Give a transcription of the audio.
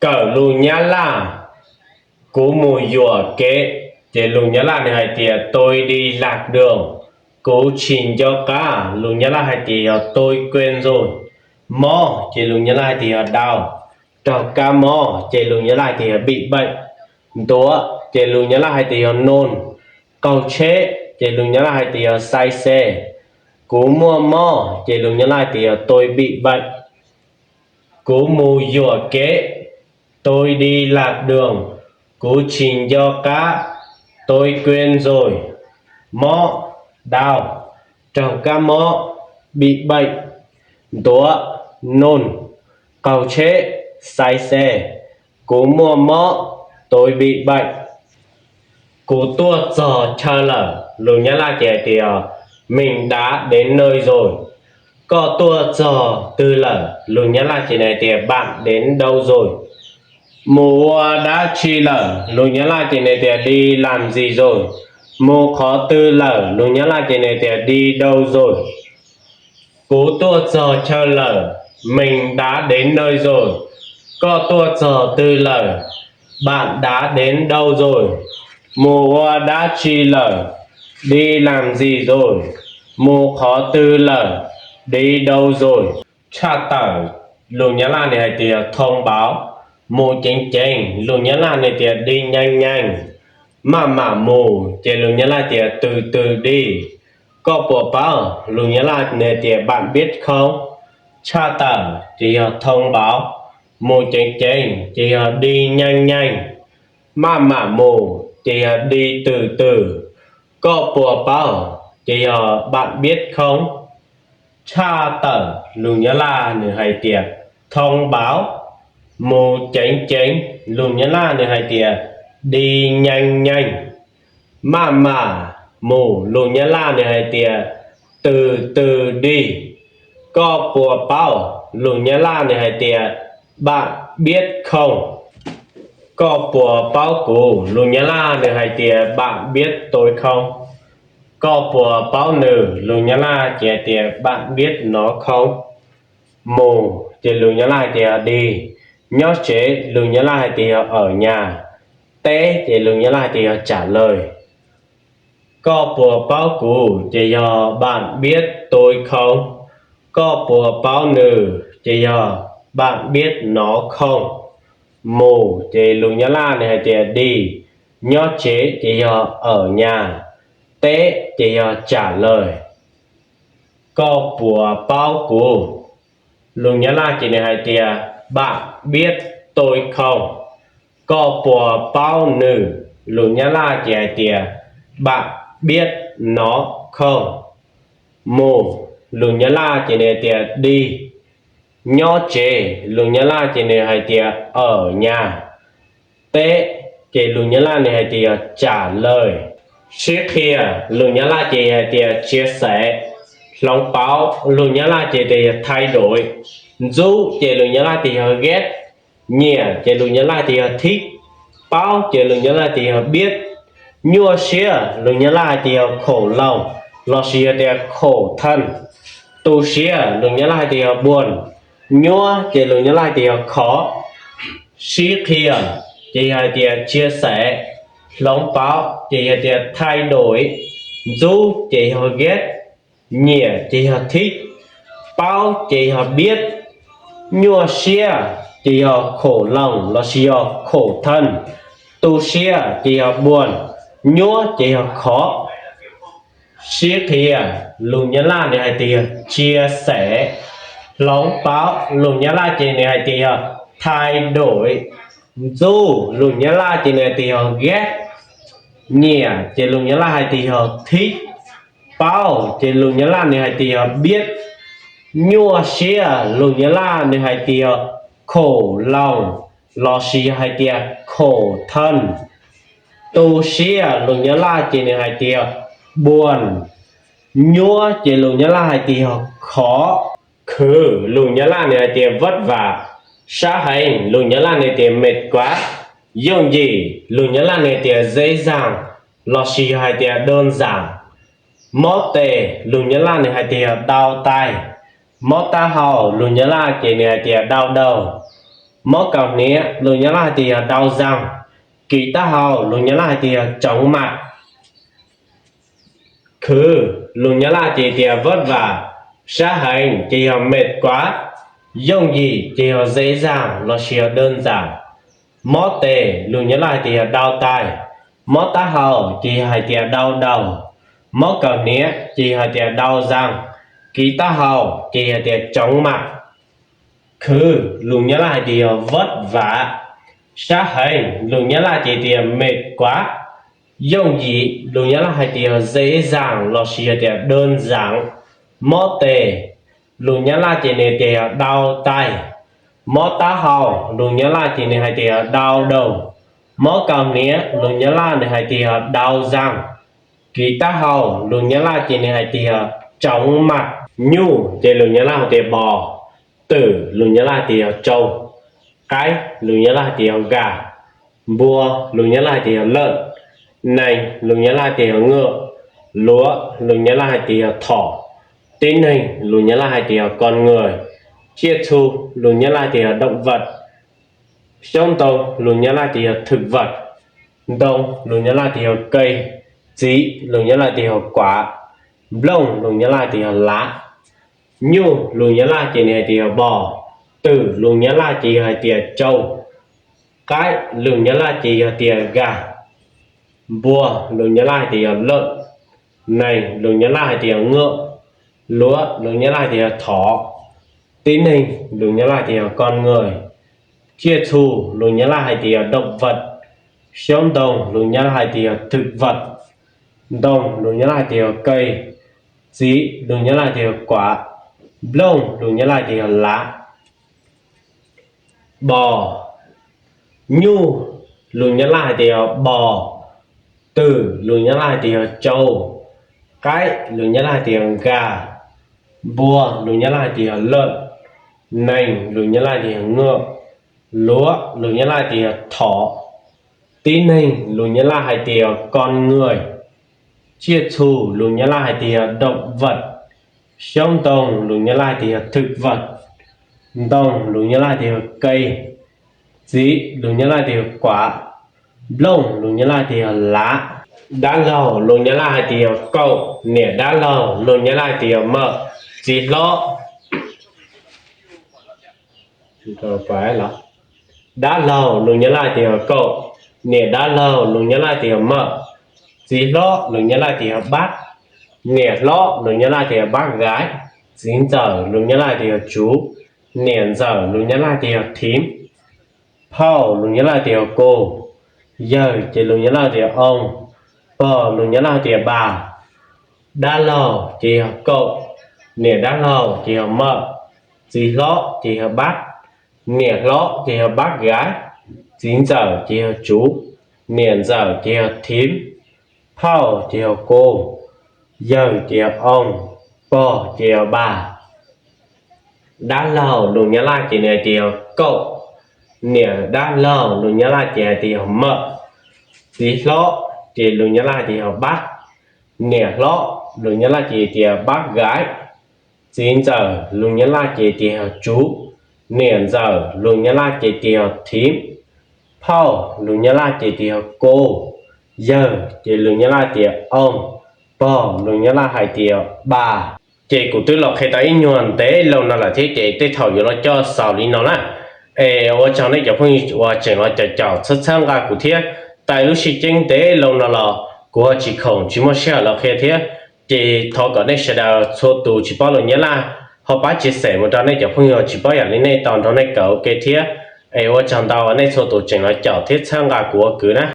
Kawm lus Nyab Laj, kuv mus yuam kev, ces lus Nyab Laj nws hais tias tôi đi lạc đường, kuv tsis nco qab, lus Nyab Laj hais tias yog tôi quên rồi, mob, ces lus Nyab Laj hais tias yog đau, raug kab mob, ces lus Nyab Laj hais tias yog bị bệnh, ntuav, ces lus Nyab Laj hais tias yog nôn, qaug tsheb, ces lus Nyab Laj hais tias yog say xe, kuv muaj mob, ces lus Nyab Laj hais tias yog tôi bị bệnh, kuv mus yuam kev, tôi đi lạc đường, kuv tsis nco qab, tôi quên rồi, mob, đau, raug kab mob, bị bệnh, ntuav, nôn, qaug tsheb, say xe, kuv muaj mob, tôi bị bệnh, kuv tuaj txog chaw lawm, lus Nyab Laj ces hais tias mình đã đến nơi rồi, koj tuaj txog twg lawm, lus Nyab Laj ces nws hais tias bạn đến đâu rồi, mus ua dab tsi lawm, lus Nyab Laj ces nws hais tias đi làm gì rồi, mus qhov twg lawm, lus Nyab Laj ces nws hais tias đi đâu rồi, kuv tuaj txog chaw lawm, mình đã đến nơi rồi, koj tuaj txog twg lawm, bạn đã đến đâu rồi, mus ua dab tsi lawm, đi làm gì rồi, mus qhov twg lawm, đi đâu rồi, tshaj tawm, lus Nyab Laj nws hais tias thông báo, mus ceev ceev, lus Nyab Laj nws tias đi nhanh nhanh, maj mam mus, ces lus Nyab Laj tias từ từ đi, koj puas paub, lus Nyab Laj nws tias bạn biết không, tshaj tawm ces yog thông báo, mus ceev ceev ces yog đi nhanh nhanh, maj mam mus ces yog đi từ từ, koj puas paub ces yog bạn biết không, tshaj tawm, lus Nyab Laj nws hais tias thông báo, mus ceev ceev, lus Nyab Laj nws hais tias đi nhanh nhanh, maj mam mus, lus Nyab Laj nws hais tias từ từ đi, koj puas paub, lus Nyab Laj nws hais tias bạn biết không, koj puas paub kuv, lus Nyab Laj nws hais tias bạn biết tôi không, koj puas paub nws, lus Nyab Laj ces hais tias bạn biết nó không, mus ces lus Nyab Laj hais tias đi, nyob tsev, lus Nyab Laj hais tias yog ở nhà, teb ces lus Nyab Laj hais tias yog trả lời, koj puas paub kuv ces yog bạn biết tôi không, koj puas paub nws ces yog bạn biết nó không, mus ces lus Nyab Laj nws hais tias đi, nyob tsev ces yog ở nhà, teb ces yog trả lời, koj puas paub kuv, lus Nyab Laj ces nws hais tias bạn biết tôi không, koj puas paub nws, lus Nyab Laj ces hais tias bạn biết nó không, mus, lus Nyab Laj ces nws hais tias đi, nyob tsev, lus Nyab Laj ces nws hais tias ở nhà, teb ces lus Nyab Laj nws hais tias yog trả lời, sib qhia, lus Nyab Laj ces hais tias chia sẻ, hloov pauv, lus Nyab Laj ces tias yog thay đổi, ntxub ces lus Nyab Laj tias yog ghét, nyiam ces lus Nyab Laj tias yog thích, paub ces lus Nyab Laj tias yog biết, nyuaj siab, lus Nyab Laj hais tias yog khổ lòng lossis yog tias khổ thân, tu siab, lus Nyab Laj hais tias yog buồn, nyuaj ces lus Nyab Laj hais tias yog khó, sib qhia ces yog hais tias chia sẻ, hloov pauv ces yog tias thay đổi, ntxub ces yog ghét, nyiam ces yog thích, paub ces yog biết, nyuaj siab ces yog khổ lòng lossis yog khổ thân, tu siab ces yog buồn, nyuaj ces yog khó, sib qhia, lus Nyab Laj nws hais tias yog chia sẻ, hloov pauv, lus Nyab Laj ces nws hais tias yog thay đổi, ntxub, lus Nyab Laj ces nws hais tias yog ghét, nyiam ces lus Nyab Laj hais tias yog thích, paub ces lus Nyab Laj nws hais tias yog biết, nyuaj siab, lus Nyab Laj nws hais tias yog khổ lòng lossis yog hais tias khổ thân, tu siab, lus Nyab Laj ces nws hais tias yog buồn, nyuaj ces lus Nyab Laj hais tias yog khó, khwv, lus Nyab Laj nws hais tias vất vả, sab heev, lus Nyab Laj nws tias mệt quá, yooj yim, lus Nyab Laj nws tias dễ dàng lossis yog hais tias đơn giản, mob tes, lus Nyab Laj nws hais tias yog đau tay, mob taub hau, lus Nyab Laj ces nws hais tias đau đầu, Mob kaus hniav lus Nyab Laj hais tias yog đau răng. Kis taub hau lus Nyab Laj hais tias yog chóng mặt. Khwv lus Nyab Laj ces tias vất vả, sab heev ces yog mệt quá, yooj yim ces yog dễ dàng lossis yog đơn giản. Mob tes lus Nyab Laj hais tias yog đau tay, mob taub hau ces yog hais tias đau đầu, mob kaus hniav ces yog hais tias đau răng, kis taub hau ces yog hais tias chóng mặt. Khwv lus Nyab Laj hais tias yog vất vả, sab heev lus Nyab Laj ces tias mệt quá, yooj yim lus Nyab Laj hais tias yog dễ dàng lossis yog tias đơn giản. Mob tes lus Nyab Laj ces nws tias yog đau tay. Mob taub hau lus Nyab Laj ces nws hais tias yog đau đầu. Mob kaus hniav lus Nyab Laj nws hais tias yog đau răng. Kis taub hau lus Nyab Laj ces nws hais tias yog chóng mặt. Nyuj ces lus Nyab Laj hais tias bò. Twm lus Nyab Laj hais tias yog trâu. Qaib lus Nyab Laj hais tias yog gà. Npua lus Nyab Laj hais tias yog lợn. Nees lus Nyab Laj hais tias yog ngựa. Luav lus Nyab Laj hais tias yog thỏ. Tib neeg lus Nyab Laj hais tias yog con người. Tsiaj txhu lus Nyab Laj hais tias yog động vật. Xyoob ntoo lus Nyab Laj hais tias yog thực vật. Ntoo lus Nyab Laj hais tias yog cây. Txiv lus Nyab Laj hais tias yog quả. Nplooj lus Nyab Laj hais tias yog lá. Nyuj lus Nyab Laj ces nws hais tias yog bò. Twm lus Nyab Laj ces yog hais tias trâu. Qaib lus Nyab Laj ces yog tias gà. Npua lus Nyab Laj hais tias yog lợn. Nees lus Nyab Laj hais tias yog ngựa. Luav lus Nyab Laj hais tias yog thỏ. Tib neeg lus Nyab Laj hais tias yog con người. Tsiaj txhu lus Nyab Laj hais tias yog động vật. Xyoob ntoo lus Nyab Laj hais tias yog thực vật. Ntoo lus Nyab Laj hais tias yog cây. Txiv lus Nyab Laj hais tias yog quả. Nplooj lus Nyab Laj hais tias yog lá. Bò. Nyuj lus Nyab Laj hais tias yog bò. Twm lus Nyab Laj hais tias yog trâu. Qaib lus Nyab Laj hais tias yog gà. Npua lus Nyab Laj hais tias yog lợn. Nees lus Nyab Laj hais tias yog ngựa. Luav lus Nyab Laj hais tias yog thỏ. Tib neeg lus Nyab Laj hais tias yog con người. Tsiaj txhu lus Nyab Laj hais tias yog động vật. Xyoob ntoo lus Nyab Laj hais tias yog thực vật. Ntoo lus Nyab Laj hais tias yog cây. Txiv lus Nyab Laj hais tias yog quả. Nplooj lus Nyab Laj hais tias yog lá. Dab laug lus Nyab Laj hais tias yog cậu. Niam dab laug lus Nyab Laj hais tias yog mợ. Txiv hlob, dab laug lus Nyab Laj hais tias yog cậu. Niam dab laug lus Nyab Laj hais tias yog mợ. Txiv hlob lus Nyab Laj hais tias yog bác. Niam hlob lus Nyab Laj hais tias yog bác gái. Txiv ntxawm lus Nyab Laj hais tias yog chú. Niam ntxawm lus Nyab Laj hais tias yog thím. Phauj lus Nyab Laj hais tias yog cô. Yawg ces lus Nyab Laj hais tias ông. Pog lus Nyab Laj hais tias bà. Dab laug ces yog cậu. Niam dab laug ces yog mợ. Txiv hlob ces yog bác. Niam hlob ces yog bác gái. Txiv ntxawm ces yog chú. Niam ntxawm ces yog thím. Phauj ces yog cô. Yawg ces yog ông. Pog ces yog bà. Dab laug lus Nyab Laj ces nws hais tias yog cậu. Niam dab laug lus Nyab Laj ces hais tias yog mợ. Txiv hlob ces lus Nyab Laj hais tias yog bác. Niam hlob lus Nyab Laj ces tias bác gái. Txiv ntxawm lus Nyab Laj ces tias yog chú. Niam ntxawm lus Nyab Laj ces tias yog thím. Phauj lus Nyab Laj ces tias yog cô. Yawg ces lus Nyab Laj tias ông. Pog lus Nyab Laj hais tias bà. Ces kuv twb los qhia tau ib nyuag ntev loo no lawm thiab ces tej thaum yuav los coj xaus li no na. Es ua tsaug nej cov phooj ywg uas tseem los caum caum txhawb txhawb nqa kuv thiab. Tau lub sij ceeb ntev loo no los kuv ho tsis khoom tsis muaj sij hawm los qhia thiab. Ces thov kom nej sawv daws txhua tus tsis paub lus Nyab Laj ho pab tsis xeem mus rau nej cov phooj ywg tsis paub yam li nej tau nrog nej kawm ua ke thiab. Es ua tsaug ntau uas nej txhua tus tseem los caum thiab txhawb nqa kuv ua kwv na.